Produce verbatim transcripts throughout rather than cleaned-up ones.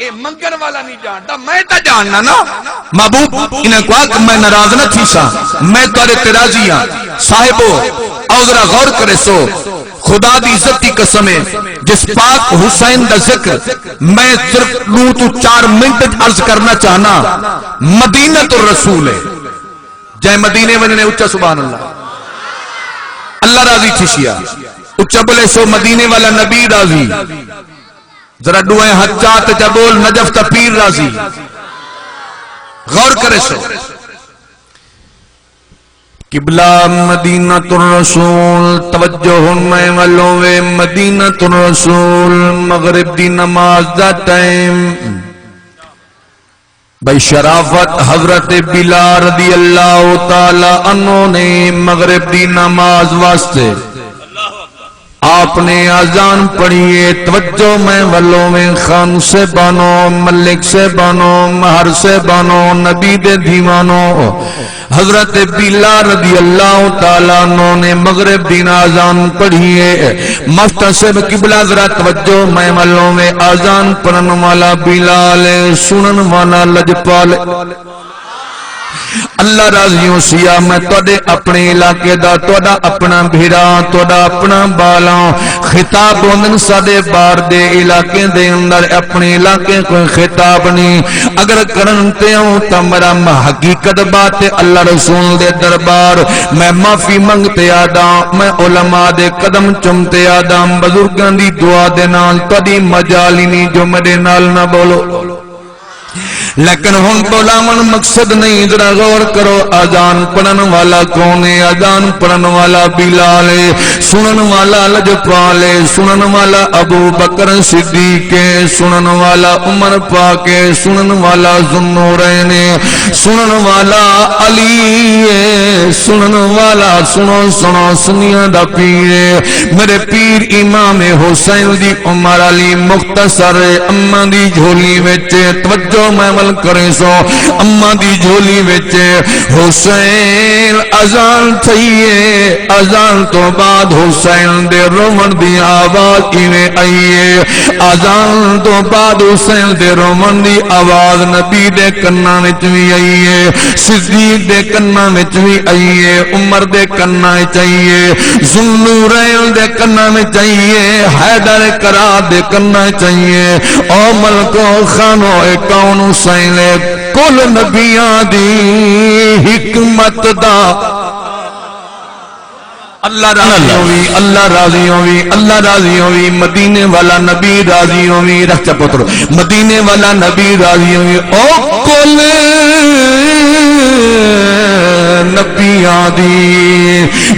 اے منگن والا نہیں جاندا، میں تاں جاننا نا۔ محبوب، انہاں کو آکھ، میں ناراض نہ تھیساں، میں تہاݙے تے راضی ہاں۔ صاحبو، او ذرا غور کریسو، خدا دی عزت دی قسم ہے، جس پاک حسین دا ذکر میں صرف ݙو توں چار منٹ وچ عرض کرنا چاہنا، مدینۃ الرسول ہے۔ جے مدینے ونڄݨے، اچا سبحان اللہ، اللہ راضی تھیسی۔ اچا بولیسو، مدینے والا نبی راضی۔ ذرا ݙوہیں ہتھ چا تے چا بول، نجف دا پیر راضی۔ غور کریسو۔ قبلہ مدینۃ الرسول، توجہ ہݨ میں ولوں وے، مدینۃ الرسول، مغرب دی نماز دا ٹائم۔ بھئی شرافت حضرت بلال رضی اللہ تعالی عنہ نے مغرب دی نماز واسطے آپ نے اذان پڑھی ہے۔ توجہ میں ولوں وے، خان صاحبانو، ملک صاحبانو، مہر صاحبانو، نبی دے دھیوانو، حضرت بلال رضی اللہ تعالی عنہ نے مغرب دی اذان پڑھی ہے۔ محتسب قبلہ ذرا توجہ میں ولوں وے، اذان پڑھن والا بلال ہے، سنن والا لجپال۔ اللہ راضی ہوسیا، میں تہاݙے اپݨے علاقے دا، تہاݙا اپݨا بھیرا، تہاݙا اپݨا ٻالاں۔ خطاب ہوندن ساݙے ٻار دے علاقے دے اندر، اپݨے علاقے کوئی خطاب نہیں۔ اگر کرݨ تے آؤں تاں میرا م-، حقیقت بات ہے، اللہ رسول دے دربار، میں معافی منگ تے آہداں، میں علماء دے قدم چم تے آہداں، بزرگاں دی دعا دے نال تہاݙی مجال ہی نہیں جو میݙے نال نہ بولو۔ لیکن ہݨ ٻولاوݨ مقصد نہیں، ذرا غور کرو، اذان پڑھن والا کون ہے؟ اذان پڑھن والا بلال ہے، سنن والا لجپال ہے، سنن والا ابو بکر صدیق ہے، سنن والا عمر پاک ہے، سنن والا ذوالنورین ہے، سنن والا علی ہے، سنن والا، سنو، سنو، سنیاں دا پیر ہے۔ میرے پیر امام حسین دی عمر علی مختصر ہے، اماں دی جھولی وچ، توجہ میں ول کریسو، اماں دی جھولی وچ حسین اذان تھئی ہے، اذان تو بعد حسین دے رووݨ دی آواز ایویں آئی ہے، اذان تو بعد حسین دے رووݨ دی آواز نبی دے کناں وچ وی آئی ہے، صدیق دے کناں وچ وی آئی ہے، عمر دے کناں وچ آئی ہے، ذوالنورین دے کناں وچ آئی ہے، حیدر کرار دے کناں وچ آئی ہے۔ او ملکو خانو، اے کون حسین ہے؟ کل نبیاں دی حکمت دا۔ اللہ راضی ہووی، اللہ راضی ہووی، اللہ راضی ہووی، مدینے والا نبی راضی ہووی، رکھ چا پتر، مدینے والا نبی راضی ہووی۔ او کل نبیاں دی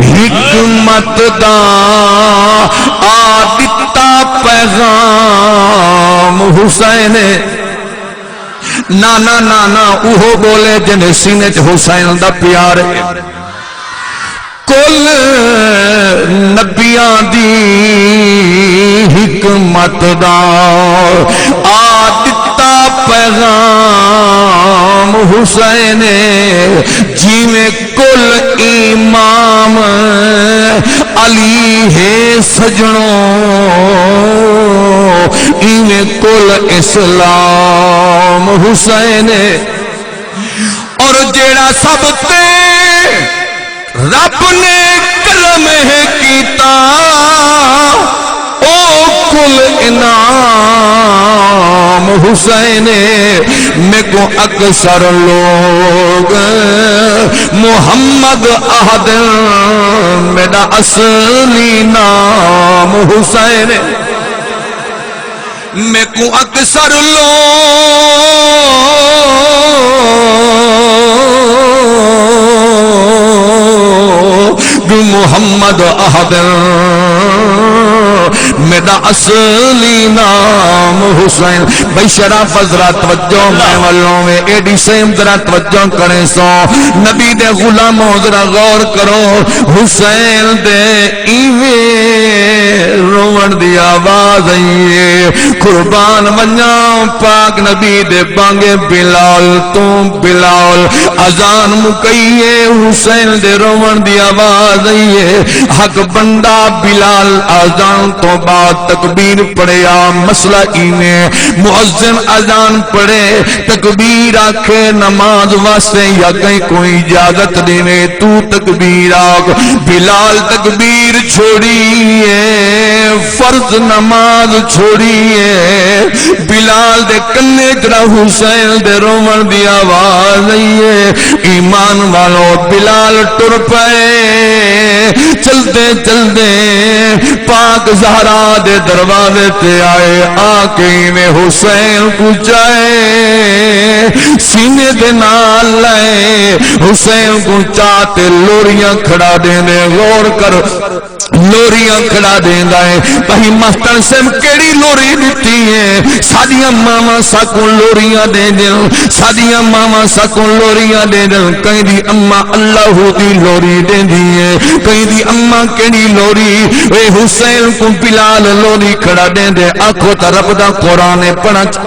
حکمت دا آ ݙتا پیغام حسین۔ نانا، نانا، اوہو ٻولے جیندے سینے چ حسین دا پیار ہے۔ کل نبیاں دی حکمت دا آ ݙتا پیغام حسین، جیویں کل امام علی ہے سڄݨو، ایویں کل اسلام حسین۔ اور جیڑھا سب تے رب نے کرم ہے کیتا، او کل انعام حسین۔ میکوں اکثر لوگ محمد آہدن، میݙا اصلی نام حسین۔ میکوں اکثر لوگ محمد آہدن، میݙا اصلی نام حسین۔ بھئی شرافت ذرا توجہ میں ولوں وے، اے ڈی سیم ذرا توجہ کریسو، نبی دے غلامو ذرا غور کرو، حسین دے ایویں رووݨ دی آواز آئی ہے۔ قربان ونڄاں پاک نبی دے بانگے بلال توں، بلال اذان مکئی ہے، حسین دے رووݨ دی آواز آئی ہے۔ حق بندہ بلال اذان توں بعد تکبیر پڑھیا، مسئلہ ایویں، مؤذن اذان پڑھے، تکبیر آکھے نماز واسطے یا کہیں کوں اجازت ݙیوے، توں تکبیر آکھ۔ بلال تکبیر چھوڑی ہے، فرض نماز چھوڑی ہے۔ بلال دے کنے جڑا حسین دے رووݨ دی آواز آئی ہے۔ ایمان والو، بلال ٹر پئے، چلدے چلدے پاک زہرا دے دروازے تے آئے، آ کے ایویں حسین کوں چائے، سینے دے نال لائے، حسین کوں چا تے لوریاں کھڑا ݙیندے۔ غور کر، لوریاں کھڑا ݙیندا ہے۔ بھئی مستر صاحب کیڑھی لوری ݙتی ہے؟ ساݙیاں ماواں ساکوں لوریاں ݙیندن، ساݙیاں ماواں ساکوں لوریاں ݙیندن۔ کہیں دی اماں اللہ دی لوری ݙیندی ہے، کہیں دی اماں کیڑھی لوری۔ اے حسین کوں بلال لوری کھڑا ݙیندے، آکھو تاں رب دا قرآن ہے، پڑھا چ-،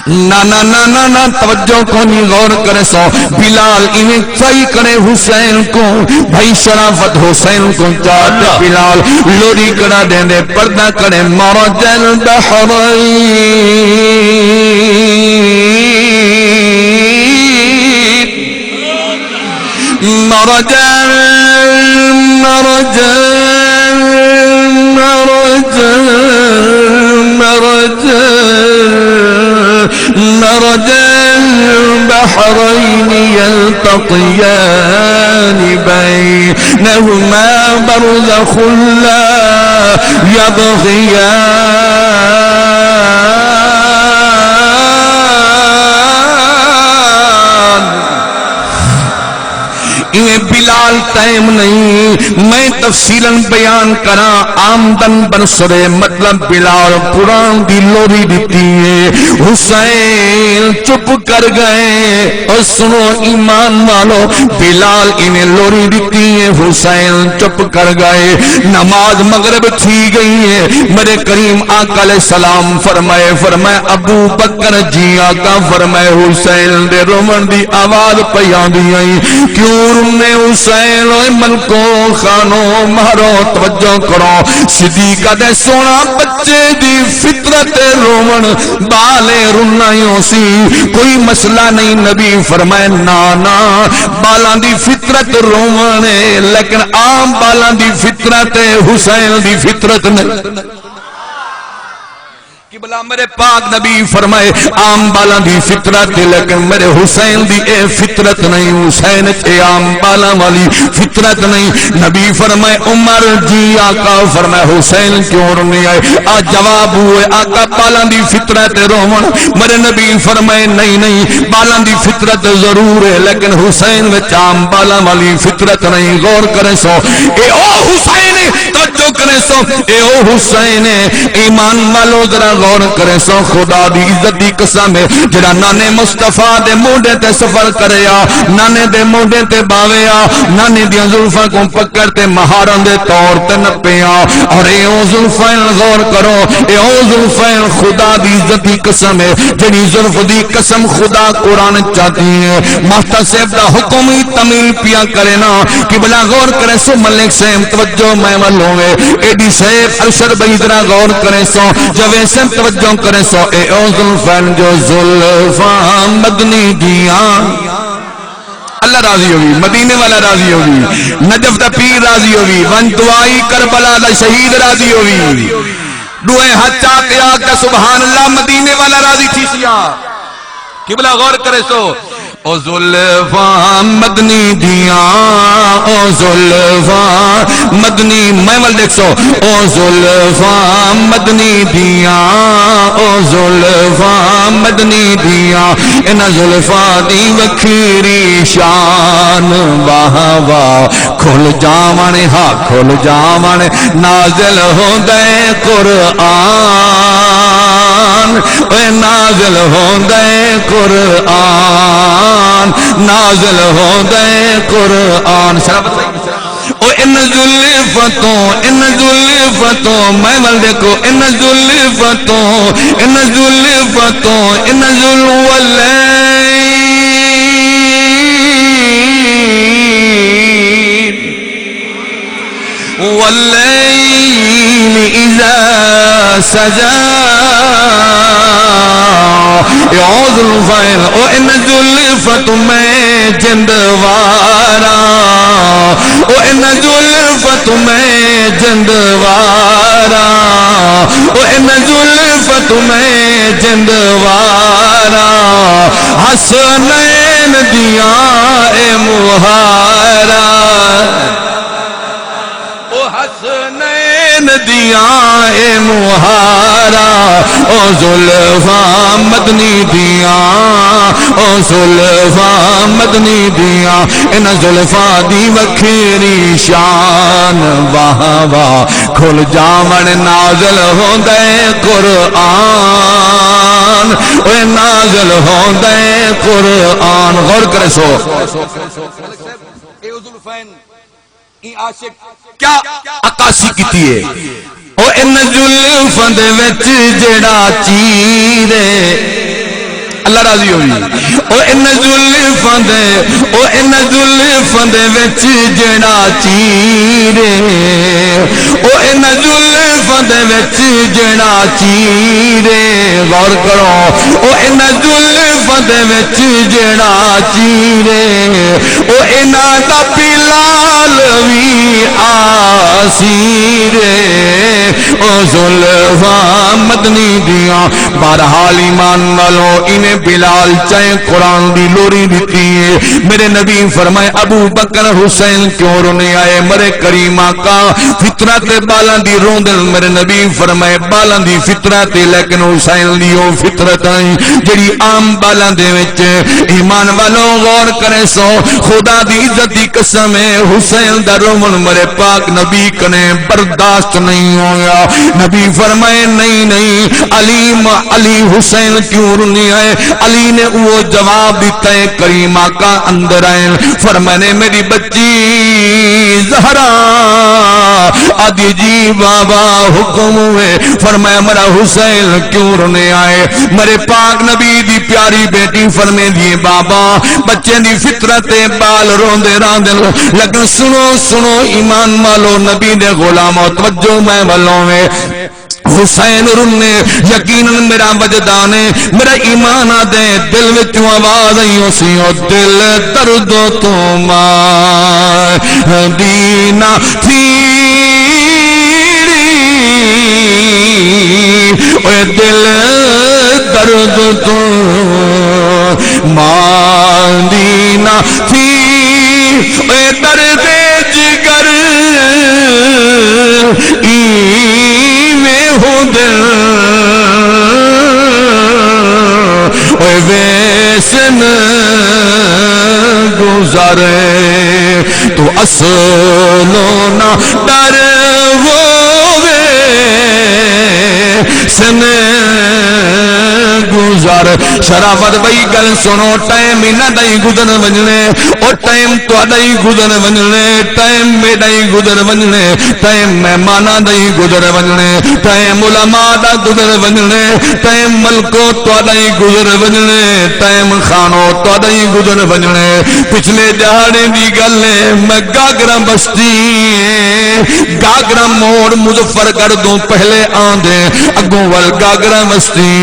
نہ، نہ، نہ، نہ، نہ، توجہ کونی، غور کریسو۔ بلال ایویں چائی کھڑے حسین کوں، بھئی شرافت حسین کوں چا تے اللہ۔ بلال لوری کھڑا ݙیندے، پڑھدا کھڑے، مرج البحرین۔ مرج ال-، مرج ال-، مرج ال-، مرج ال-، مرج البحرين يلتقيان بينهما برزخ لا يبغيان۔ اے بلال ٹائم نہیں، میں تفصیلاً بیان کراں۔ آمدن بن سرے، مطلب بلال قرآن دی لوری ݙتی ہے۔ حسین چپ کر ڳئے۔ او سݨو ایمان والو، بلال ایویں لوری ݙتی ہے، حسین چپ کر ڳئے۔ نماز مغرب تھی ڳئی ہے۔ میرے کریم آقا علیہ السلام فرمائے، فرمائے، ابو بکر جی آقا، فرمائے، حسین دے رووݨ دی آواز پئی آندی ہئی۔ کیوں رونے حسین؟ اوئے ملکو خانو مہرو، توجہ کرو۔ صدیقہ دے سوہݨا بچے دی فطرت رووݨ، ٻالے رونا ہی ہوسی، کوئی مسئلہ نہیں۔ نبی فرمائے، نا نا، ٻالاں دی فطرت رووݨ ہے، لیکن عام ٻالاں دی فطرت ہے، حسین دی فطرت نہیں۔ قبلہ میرے پاک نبی فرمائے، عام ٻالاں دی فطرت ہے، لیکن میرے حسین دی اے فطرت نہیں۔ حسین اچ اے عام ٻالاں والی فطرت نہیں۔ نبی فرمائے، عمر جی آقا، فرمائے، حسین کیوں رونے آئے؟ آ جواب ہوئے، آقا، ٻالاں دی فطرت ہے رووݨ۔ میرے نبی فرمائے، نہیں نہیں، ٻالاں دی فطرت ضرور ہے، لیکن حسین وچ عام ٻالاں والی فطرت نہیں۔ غور کریسو، اے او حسین ہے، توجہ کریسو، اے او حسین ہے۔ ایمان والو، ذرا غور کریسو، خدا دی عزت دی قسم ہے، جڑا نانے مصطفیٰ دے مونڈھے تے سفر کریا، نانے دے مونڈھے تے ٻاویا، نانے دیاں زلفاں کوں پکڑ تے مہاراں دے طور تے نپیا۔ اور اے او زلفاں، غور کرو، اے او زلفاں، خدا دی عزت دی قسم ہے، جڑی زلف دی قسم خدا قرآن چاتی ہے۔ محتسب دا حکم ہی تمیل پیا کرے نا۔ قبلہ غور کریسو، ملک صاحب توجہ میں ول ہووے۔ اے ڈی صاحب ارشد بھائی ذرا غور کریسو، جاوید صاحب توجہ کریسو۔ اے او زلفاں جو زلفاں مدنی دیاں، اللہ راضی ہووی، مدینے والا راضی ہووی، نجف دا پیر راضی ہووی، ونج دعائی کربلا دا شہید راضی ہووی۔ ݙوہیں ہتھ چا کے آکھ سبحان اللہ، مدینے والا راضی تھیسی۔ قبلہ غور کریسو، او زلفاں مدنی دیاں، او زلفاں مدنی، میں ول ݙیکھسو، او زلفاں مدنی دیاں، او زلفاں مدنی دیاں، انہاں زلفاں دی وکھری شان، واہ واہ۔ کھل جاوݨ ہا، کھل جاوݨ، نازل ہوندے قرآن، اوئے نازل ہوندے قرآن، نازل ہوندے قرآن۔ شرابت بھائی، اوئے ان زلفاں توں، ان زلفاں توں، میں ول ݙیکھو، ان زلفاں توں، ان زلفاں توں، ان زل-، واللیل، واللیل اذا سجی۔ اے او زلفاں، او ان زلفاں توں میں جند واراں، او ان زلفاں توں میں جند واراں، او ان زلفاں توں میں جند واراں، حسنین دیاں اے مہاراں۔ او حسنین دیاں اے مہاراں، او زلفاں مدنی دیاں، او زلفاں مدنی دیاں، انہاں زلفاں دی وکھری شان۔ واہ واہ، کھل جاوݨ نازل ہوندے قرآن، اوئے نازل ہوندے قرآن۔ غور کرسو۔ اے ذوالفین ایں عاشق کیا عکاسی کیتی ہے۔ او ان زلفاں دے وچ جیڑھا چیر ہے، اللہ راضی ہووی۔ او ان زلفاں دے، او ان زلفاں دے وچ جیڑھا چیر ہے، او ان زلفاں دے وچ جیڑھا چیر ہے، غور کرو، او ان زلفاں دے وچ جیڑھا چیر ہے، او انہاں دا بلال وی اسیر ہے، او زلفاں مدنی دیاں۔ بہرحال ایمان والو، ایویں بلال چائیں قرآن دی لوری ݙتی ہے۔ میرے نبی فرمائے، ابو بکر حسین کیوں رونے آئے؟ میرے کریم آقا فطرت بالاں دی روندن۔ میرے نبی فرمائے، بالاں دی فطرت ہے، لیکن حسین دی او فطرت نہیں جڑی عام بالاں دے وچ۔ ایمان والو، غور کرے سو، خدا دی عزت دی قسم ہے، حسین دا روون میرے پاک نبی کنے برداشت نہیں ہویا۔ نبی فرمائے، نہیں، نہیں، علی م-، علی حسین کیوں رونے آئے؟ علی نے وہ جواب دیتا ہے، کریم آقا اندر آئے، فرمانے، میری بچی زہرا آدھی، جی بابا حکم ہوئے۔ فرمایا، میرا حسین کیوں رونے آئے؟ میرے پاک نبی دی پیاری بیٹی فرمیندی ہے، بابا، بچے دی فطرت ہے، بال روندے راندن، لیکن سنو، سنو ایمان والو، نبی دے غلامو، توجہ میں ولوں وے۔ حسین رونے، یقیناً میرا وجدان ہے، میرا ایمان آدھے، دل وچوں آواز آئی ہوسی، او دل دردوں توں ماندی نہ تھیڑی، اوئے دل دردوں توں ماندی نہ تھی، اوئے درد جگر ایویں ہوندن، اوئے ویسن گزر، توں اصلوں نہ ݙر ووے، سن گزر۔ شرافت بھئی گل سنو، ٹائم انہاں دا ہی گزر ونڄݨے، او ٹائم تہاݙا ہی گزر ونڄݨے، ٹائم میݙا ہی گزر ونڄݨے، ٹائم مہماناں دا ہی گزر ونڄݨے، ٹائم علماء دا گزر ونڄݨے، ٹائم ملکو تہاݙا ہی گزر ونڄݨے، ٹائم خانو تہاݙا ہی گزر ونڄݨے۔ پچھلے ݙیہاڑے دی گل ہے، میں گاگرا بستی، گاگرا موڑ مظفر گڑھ دوں پہلے آندے، اڳوں ول گاگرا بستی،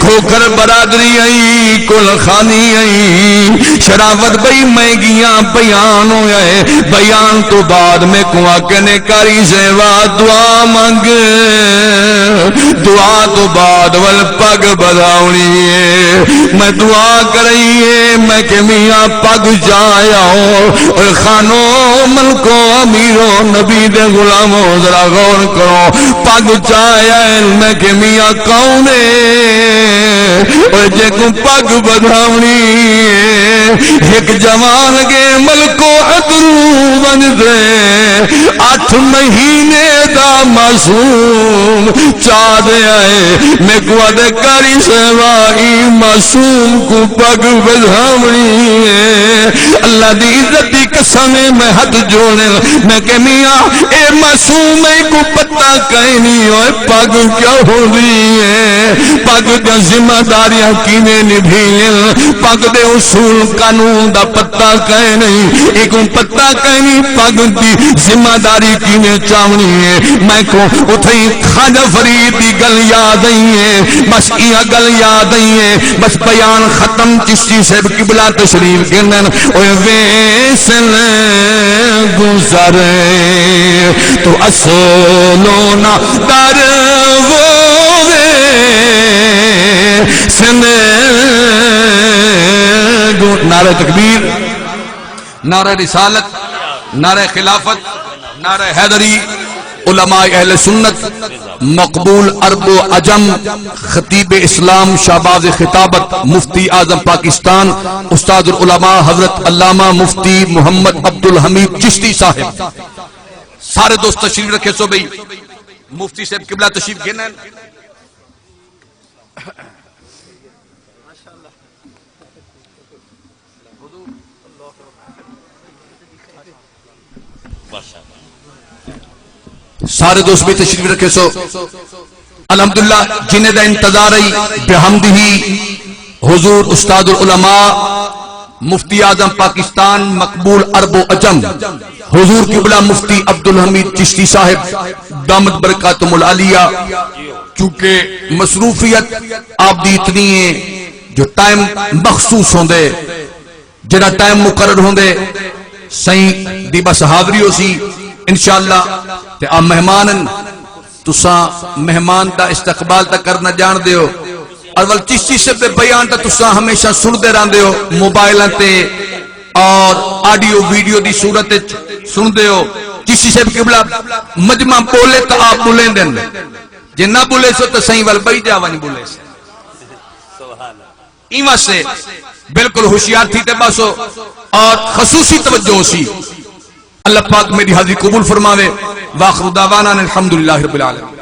کھوکھر برادری آئی، کل خانی آئی، شرافت بھئی میں ڳیاں بیان ہویا ہے، بیان توں بعد میکوں آکھے نے قاری صاحبا دعا منگ، دعا توں بعد ول پڳ ٻدھاوݨی ہے۔ میں دعا کرائی ہے، میں کہ میاں پڳ چا آؤ۔ اوئے خانو، ملکو، امیرو، نبی دے غلامو، ذرا غور کرو، پڳ چا آئے۔ میں کہ میاں کون ہے؟ اوئے جیکوں پڳ ٻدھاوݨی ہے، ہک جوان گے ملک و ادرو ونڄدے، اٹھ مہینے دا معصوم چا دے آئے۔ میکوں آہدے قاری صاحبا، ایں معصوم کوں پڳ ٻدھاوݨی ہے۔ اللہ دی عزت دی قسم ہے، میں ہتھ جوڑے، میں کہ میاں، اے معصوم ہے، کوں پتہ کائنی ہوئے پڳ کیا ہوندی ہے، پڳ دیاں ذمہ داریاں کیویں نبھیون، پڳ دے اصول قانون دا پتہ کائنی، ایکوں پتہ کائنی پڳ دی ذمہ داری کیویں چاوݨی ہے۔ میکوں اتھائیں خواجہ فرید دی گل یاد آئی ہے، بس ایہا گل یاد آئی ہے، بس بیان ختم۔ چشتی صاحب قبلہ تشریف گھنن، اوئے ویسن گزر تو اصلوں نہ در وے سن گو۔ نعرہ تکبیر، نعرہ رسالت، نعرہ خلافت، نعرہ حیدری، علماء اہل سنت، مقبول عرب و عجم، خطیب اسلام، شہباز خطابت، مفتی اعظم پاکستان، استاد العلماء حضرت علامہ مفتی محمد عبدالحمید چشتی صاحب۔ سارے دوست تشریف رکھے سو بھئی، مفتی صاحب قبلہ تشریف گھنن۔ سارے دوست بھی تشریف رکھے سو۔ الحمدللہ، جنہیں دا انتظار ہے، بحمدہ حضور استاد العلماء، مفتی اعظم پاکستان، مقبول عرب و عجم، حضور قبلہ مفتی عبدالحمید چشتی صاحب دامت برکاتہم العالیہ، چونکہ مصروفیت آپ دی اتنی ہے جو ٹائم مخصوص ہوندے، جڑا ٹائم مقرر ہوندے، سائیں دی بس حاضری ہو سی انشاءاللہ۔ تے آ مہمان ہن، تساں مہمان دا استقبال تاں کرنا جان دے ہو۔ اول چشتی صاحب دے بیان تاں تساں ہمیشہ سن دے رہندے ہو، موبائلاں تے اور آڈیو ویڈیو دی صورت وچ سن دے ہو۔ چشتی صاحب قبلہ مجمع بولے تاں آپ بلیندن، جے نہ بلے سو تاں سائیں ول بئی جا ونج بلے سو۔ ایں واسطے بالکل ہوشیار تھی تے باسو اور خصوصی توجہ سی۔ اللہ پاک میری حاضری قبول فرماوے۔ واخر دعوانا ان الحمدللہ رب العالمین۔